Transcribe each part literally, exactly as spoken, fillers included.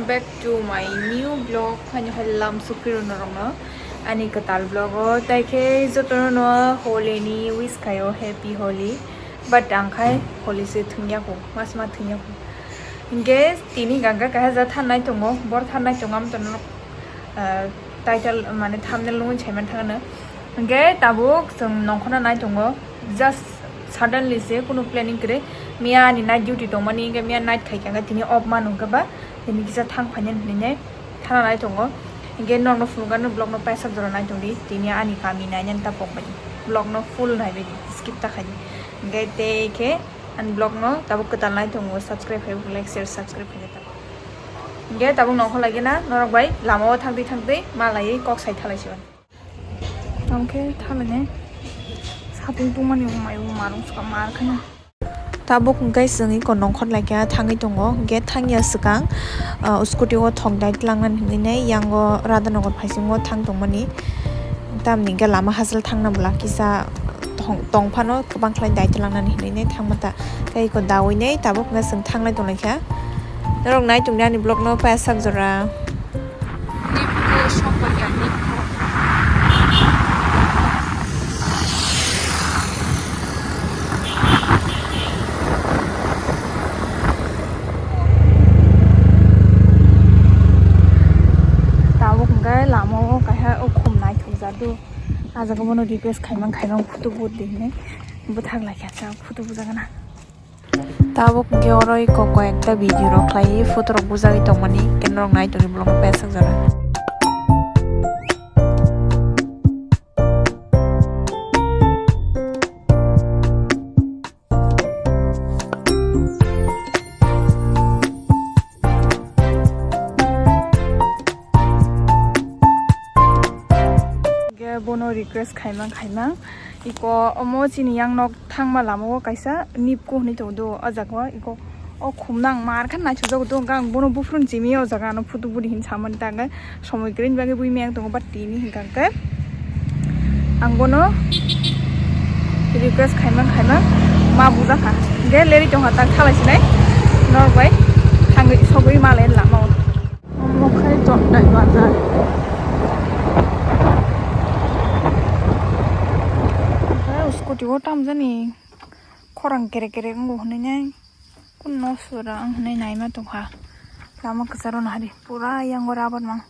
Back to my new vlog, hani hoi lam sukri rwno rwno ani kwtal vlog o, tai khe jotono no Holi ni wish khaio, happy Holi. But ang khai Holi se thwngya kho, mas ma thwngya kho. Hinkhe tini gangka kaha ja thanai tongo, bor thanai tongo, am tono, ah, title mane thumbnail nungwi saiman thangno. Hinkhe tabuk chwng nongkhorna nai tongo, just suddenly se kunu planning kwrwi. Miya ani night duty tongmani, hinkhe miya night khaikha, hinkhe tini off man hwnkhe ba tini kisa thang phainani hinwi thana nai tongo. Hinkhe nokno phunukgano vlog no paisa jora nai tongdi, tini ani kami nainani ta pokbani. Vlog no full naibaidi, skip ta khaidi. Hinkhe tei khe ani vlog no tabuk kwtal nai tongo, subscribe khai, like, share, subscribe khai ta. Hinkhe tabuk nongkhor lagi na norok bai lama o thangtwi thangtwi malaiwi kok sai thalai siban. Tamo khe thalai nai sapung tungmani wng mai wng marung swkang mar khe. Tabuk hwnkhe chwng iko nongkhor laikha thangwi tongo, gate thangya swkang, ah, scooty o thok dai tlangnani hinwi nai yango Radhanagar phaisingo thang tongmani. Tamni hwnkhe lama hachal thangna bwla kisa thong-, tongphano kwbang khlai dai tlangnani hinwi nai thangma ta. Tei iko dawi nai tabuk hwnkhe chwng thanglai tonglaikha. Norok nai tongdi ani vlog no paya sak jora. Tabuk hwnkhe lama o kaisa o khum naithok jadu. Ah jaga bono request khaimang khaimang photo bud di hinwi bwthak laikha, photo bujagana. Tabuk hwnkhe oro iko koi ekta video rok khlaiwi photo rok bujagwi tongmani, khe norok nai tongdi vlog no paya sak jora. Hwnkhe bono request khaimang khaimang iko omo chini yang nok thangma lama o kaisa nipku hinwi tongo do, o jaga o iko o khumna ang mar khe naithokjago do, hwnkhe ang bono buphuru ni chimi o jaga ano photo budi hinwi samani ta hwnkhe somoi kwrwini bagwi bui maya tongo, but tini hwnkhe ang bono request khaimang khaimang ma bujakha, hwnkhe leri tongkha ta thalai sinai norok bai thangwi sogwi malai lama o. Omo khai Tondai bazar. Tei scooty o tamjani khorang kerek kerek wngo hwnwi nai. Kun no sura ang hwnwi naima tongkha. Lama kwcharo nahari pura yango rubber mang.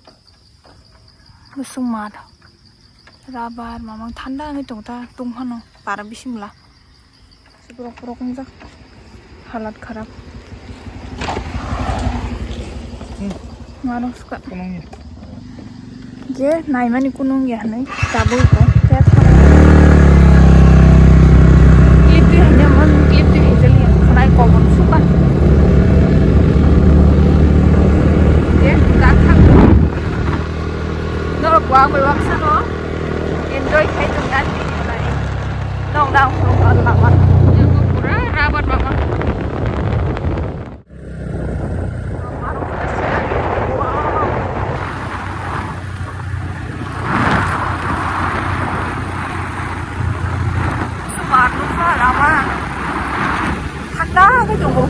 Bwswng mat. Rubber mamang thanda wngwi tongta tungphano para bisimla. Borok borok wngjak. Halat kharap. Hmm. Mano suka. Kunung ya. Je naimani kunung ya hinwi tabuk bo. Clip twi hanya man clip twi hijali ya. Khanai kobon suka. Je dak thang. Norok bo ang bai wapsa no enjoy khai tong dan ni. Nong nang phuru lama. Pura rubber mama. Thanda khe tongo.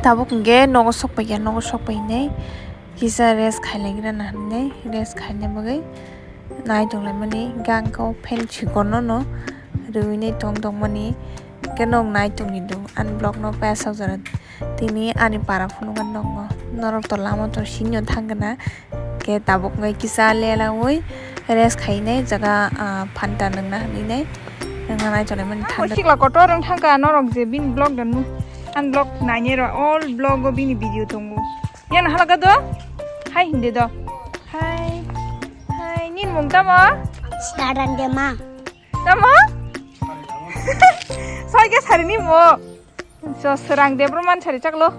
Tabuk hwnkhe nogo sokpaiya, nogo sokpainai kisa rest khailaigrana hinwi rest khaina bagwi nai tonglaimani. Gang khe o fan chikorno no rwinai tong tongmani. Khe nog nai tongni do ani vlog no payasok jora. Tini ani para phunukha nokno. Norok to lama to sinio thangkha na. Khe tabuk wngwi kisa lelaui rest khainai jaga, ah, phanta nungna hinwi nai. Nungna nai tonwi mani thangkha. Sikla kotor wng thangkha norok je bini vlog da nu. Ani vlog nainai rw all vlog o bini video tongo. Yang halaka do? Hai hindi do. Hai. Hai, nini mung tamo? Sirang Debbarma. Tamo? Soi ke sari ni mo. So, Sirang Debbarma sari chaklo.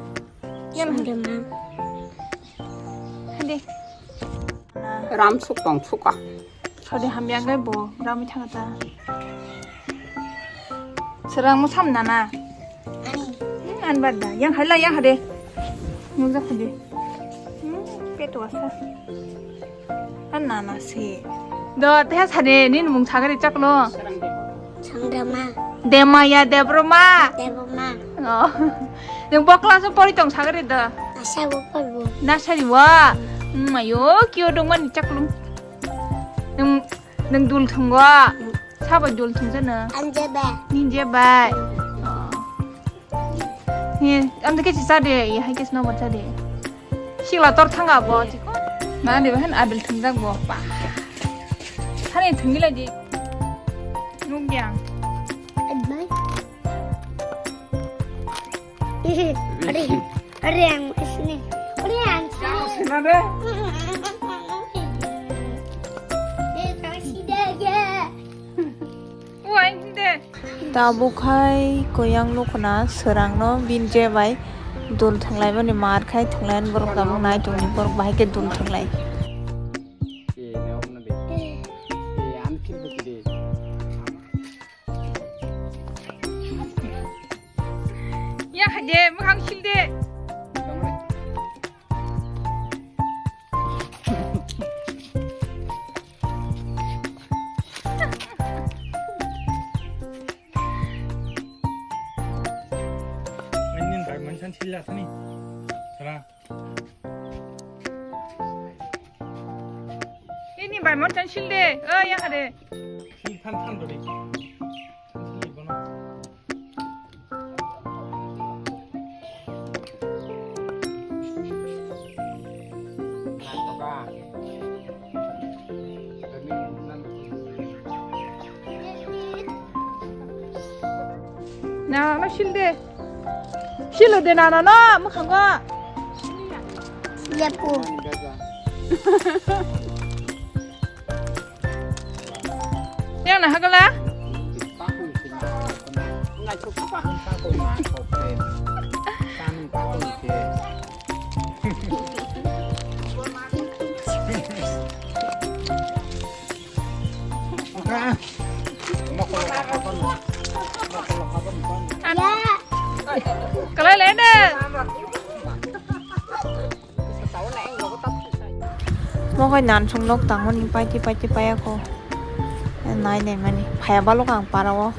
Hadi. Ram suk tong suka. Hadi hamya gai bo, ram thang ta. Serang mo sam nana. Hmm, an bar da. Yang hala, yang hade. Nung jak hade. Hmm, petu asa. An nana se. Do, te sade, nin mung sagari chaklo. Sangrama. Demaya, Debroma. Deboma. Oh. Nung bo class o pori tong sagari do. Asa bo porbo. Nasari wa. Hmm, ayo, kyo dong man chaklung. Nung, nung dul thung wa. Sabo dul thung jana. Anjebe. Ninje bai. Oh. He, amte ke chisa de, ye hai ke snow bacha de. Sikla tor thanga bo, chiko. Na de bahan abil thungjak bo. Ba. Thani thungila di. Nukya. Admai. Are, are ang sini. Are ang sini. Sina de. Eh, kang sida ya. Uain de. Tabuk hai koyang nukuna srangno bini je bai dul thwnglaimani mar khai thwnglaimani borok tabuk nai tongni borok bahai khe dul thwnglai. Ya hade mwkhang sil de. Nini bai mansan sila sini. Sara. Nini bai mansan sil de. Oh, ya hade. Sil than than dori. Na, na, sil de. Silo de, na, na, na, mwkhango. Yapu. Yang na hagala? Kalai lene. Mo khai nan song nok tangmani paiti paiti paiya kho. Nai nai mani phaiya balok ang para o.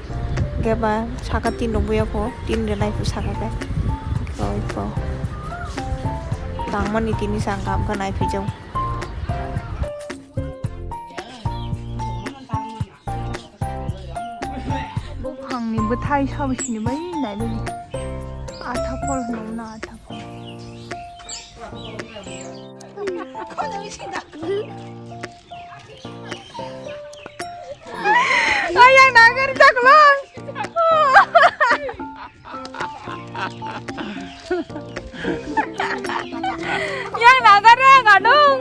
Geba saka tin rok buya kho, tin rwnai kho saka khe. Oi kho. Tangmani tini sangkam khe nai phijau. Buphangni bwthai sabo sini bai nai bai. Atha phol hwnwi na atha phol. Ayang nagar jaklong. Yang nagar ya ngadung.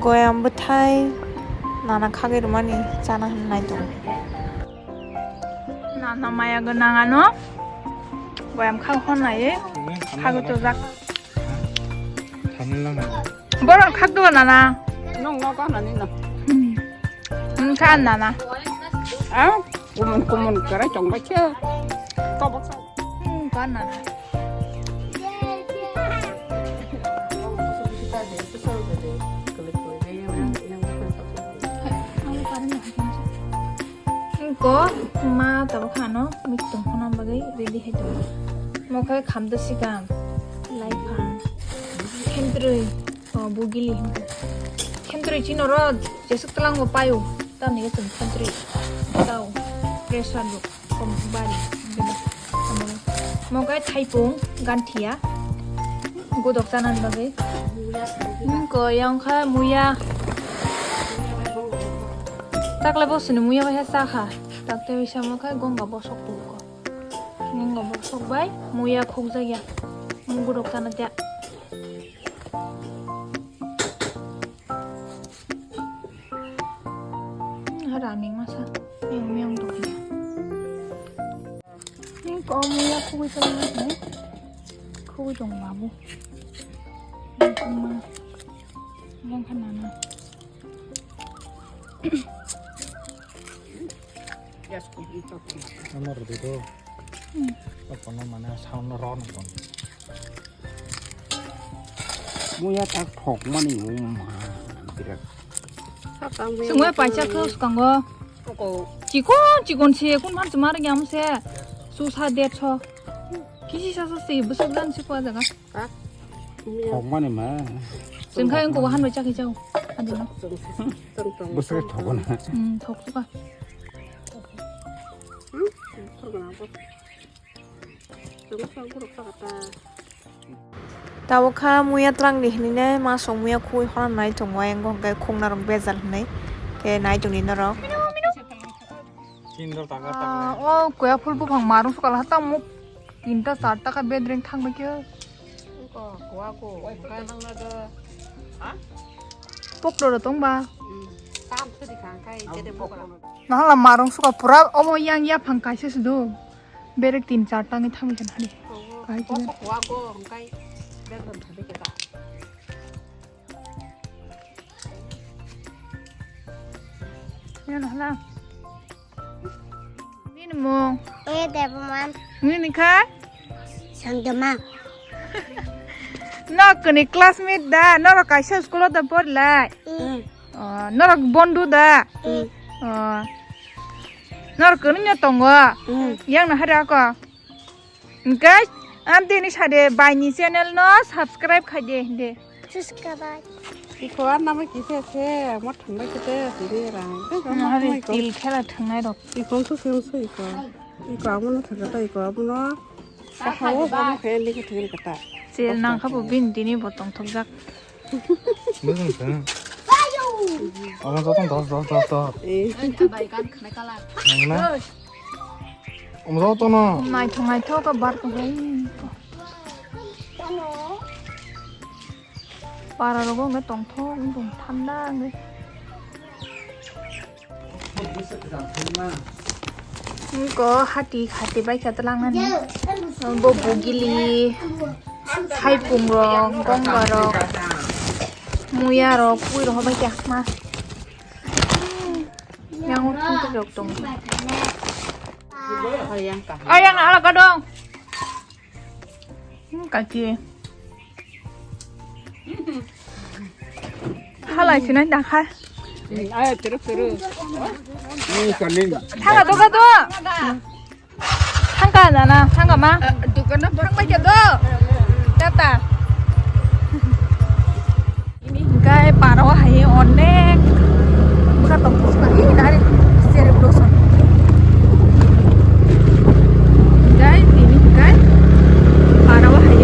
Goyam bwthai nana khagwi rwmani chana hwn nai tongo. Nana maya gwnang ano goyam khag hwn nai sago tojak. Borok khak do nana. Nong no ka nani no. Nung ka nana. Ah, kumun kumun kara chong bacha. Tobok sa. Nung ka nana. Ko ma tabuk khano miktong khona bagwi ready hai tongo. Mo khe khamda sikam lai phang khentrwi, o bugili hinkhe khentrwi chino ro jesuk tlango payo tamni chwng khentrwi tao pressure rok kom bari. Mo khe thaipung ganthia godok chana bagwi. Ko yang kha muya. Takle bo sini muya bai sa kha. Takte bisa mo kha gonga bosok tu ko. Gonga bosok bai muya khok jaya. Mugurok tana tia. Haraming masa. Yang yang tu. Ning Muya khugui tong ma, khugui tong ma bo. Yang khan ma, yang khan nana. Ano rwdi do. Hmm. Kono mane sound ron kon. Muya tak thok mani um ha. Birat. Sungwe paisa khe swkango. Chikon chikon se kun man chumar nyam se. Susa derso. Kisi sasa se bwswk dan se kwa jaga. Thok mani ma. Chwng khai wngkha bo han bai chakhi chao. Adino. Bwswk thok na. Hmm, thok suka. Tabuk kha muya twlang ni hinwi nai ma song muya khugui hora nai tongo ayang hwnkhe khungna rok bejal hinwi khe nai tongdi norok. Sindor taka taka. Ah, o kuya phul buphang marung sukal ha tamo tinta charta kha bedreng thang bai khe. Poklo rok tong ba. Nahala marung suka pura omo yang yaphang kaisa se do. Berek tin char tangwi thangwi khe nari. Kahai khe. Yan hala. Nini mung. E Debman. Nini kha? Sangdama. Nok kani classmate da, norok kaisa school o da porlai. Mm. Oh, norok bondhu da. Mm. Oh. Norok kani nya tongo. Mm. Yang na hari ako. Guys, am tini sade bai ni channel no subscribe khai de de. Subscribe. Iko ar nama kisa se, mo thangbai kete, tini rang. Hari til khela thangnai rok. Iko so se so iko. Iko amo no thangata iko amo no. Kahao amo khe ni kete kata. Chel nang kha bo bin tini bo tong thok jak. Bwswng se. Omo joto dos, dos, dos, dos. Eh. Nangna? Omo joto no. Naithok, naithok khe bar tong hai. Para rogo wngkhe tongthok wngkhe thanda wngkhe. Wngkhe hati hati bai khe twlangnani. Bo bugili, thaipung rok, gongga rok, muya rok, pui rok bai khe ma. Yang thung rok tong. Ayang ala gadong. Hmm, kaki. Halai sinai dakhai. Ayo, turu, turu. Ini kaning. Thangka doga do. Thangka dana, thangka ma. Dukan na thangbai khe do. Tata. Hingkai para o hai onek bwkha tong pusuka hi nari cherry blossom. Hingkai tini hingkai para o hai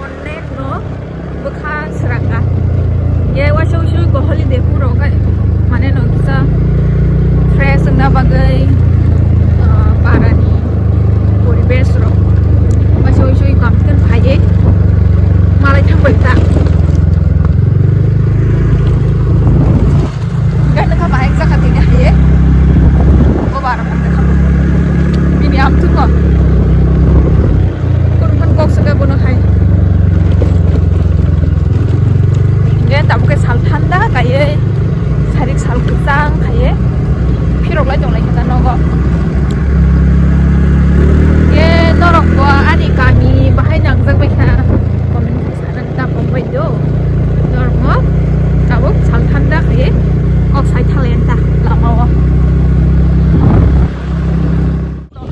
onek no bwkha sraka. Ye waisa waisa ko holiday puro kai mane no kisa fresh wngna bagwi, ah, para ni poribesh rok. Waisa waisa kam kan phaiye malai thang bai ta. Gana ka bahai jaka tini haye. O bara ka ka. Bini am tu ko. Kun kun kok suka bono hai. Nge tabuk ke sal thanda kaye. Sarik sal kisang kaye. Phirok lai tong lai kata nogo. Ye norok bo ani kami bahai nangjak bai kha. Comment khai sana ta pom bai do. Norok mo tabuk sal thanda kaye. Kok sai thalen ta lama o.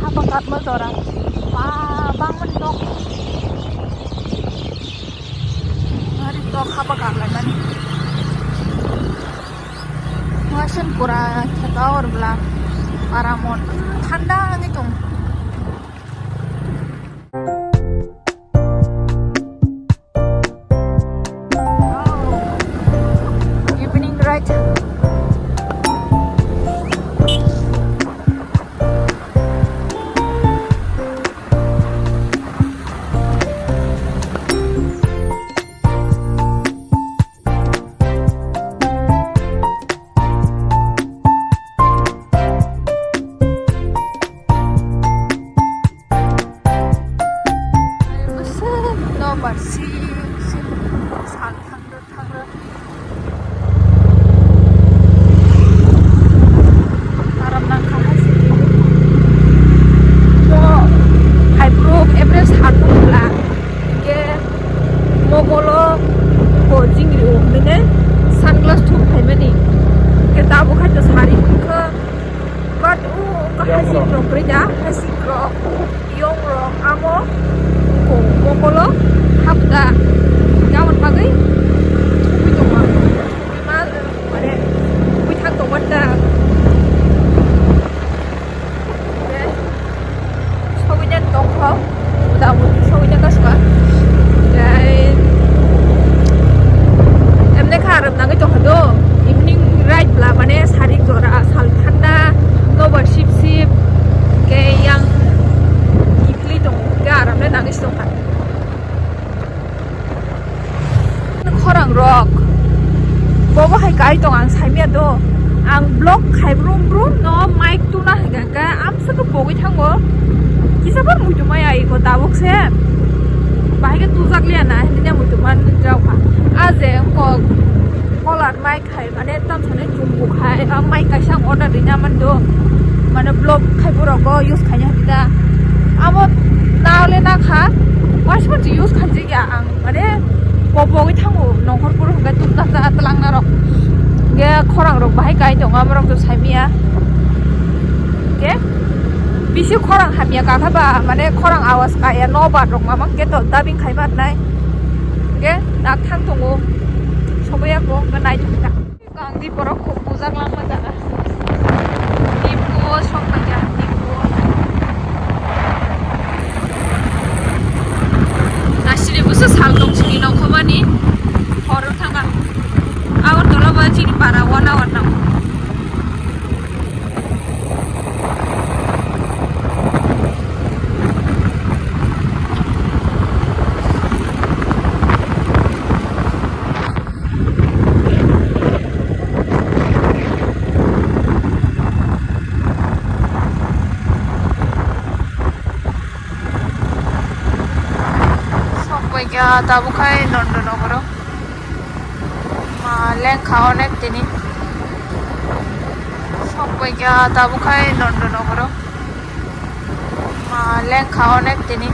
Hapa katma jora. Ba bang mani nok. Hari tok hapa katlai mani. Wasen pura theka or bla. Paramon thanda ngi tong. Evening ride. Sing sing sal thangro thangro. Aram nangkha hai se. Bo hai bwrwk every satung bwla. Hingke mokolo bo jingri o hinwi sunglass thum phaimani. Hingke tabuk hai to sari wngkha. But o wngkha hai singrok kwrwi da, hai singrok. Yong rok amo ko mokolo habda gamon bagwi thumwi tongo. Thumwi ma, mane, thumwi thang tongo da. Sogwina tongkho, uda uda sogwina kasma. Jai, emne kha aram nangwi tongkha do. Evening ride bla mane sari jora sal thanda, nobar sip sip, ke yang Philwi tongo, hingke aram le nangwi se tongkha. Khorang rok, bobo hai kai tong ang saimya do. Ang vlog khai brum brum no mic tuna hingka hingka amsa khe pogwi thango. Kisa bo muitu maya iko tabuk se. Bahai khe tujak liya na, hindi muitu man jao kha. Aje ko kolar mic. Khai mane tam sane chumbu khai, a mic kaisa ang order rina mando, mane vlog khai borok go use khaina hita. Amo na le na kha, waisa mansi use khaijak ya ang, mane popo gwi thango nongkhor puro hwnkhe tuk tak tak tlang na rok. Ge khorang rok bahai kai tongo, amo rok to saimia. Ge bisi khorang hamya kakha ba, mane khorang awas kaya no bar rok mamang ke to dubbing khai mat nai. Ge nak thang tongo, soboya ko ga nai thang ta. Kangdi borok kok bujak langma jaga. Tipo sok paikha, tipo. Asini buso sal tong sini nongkhobani hor thangkha. Agartala ba chini para one hour nango. Sokbaikha tabuk khai Nondonogoro. Ma lengkha onek tini. Sokbaikha tabuk khai Nondonogoro. Ma lengkha onek tini.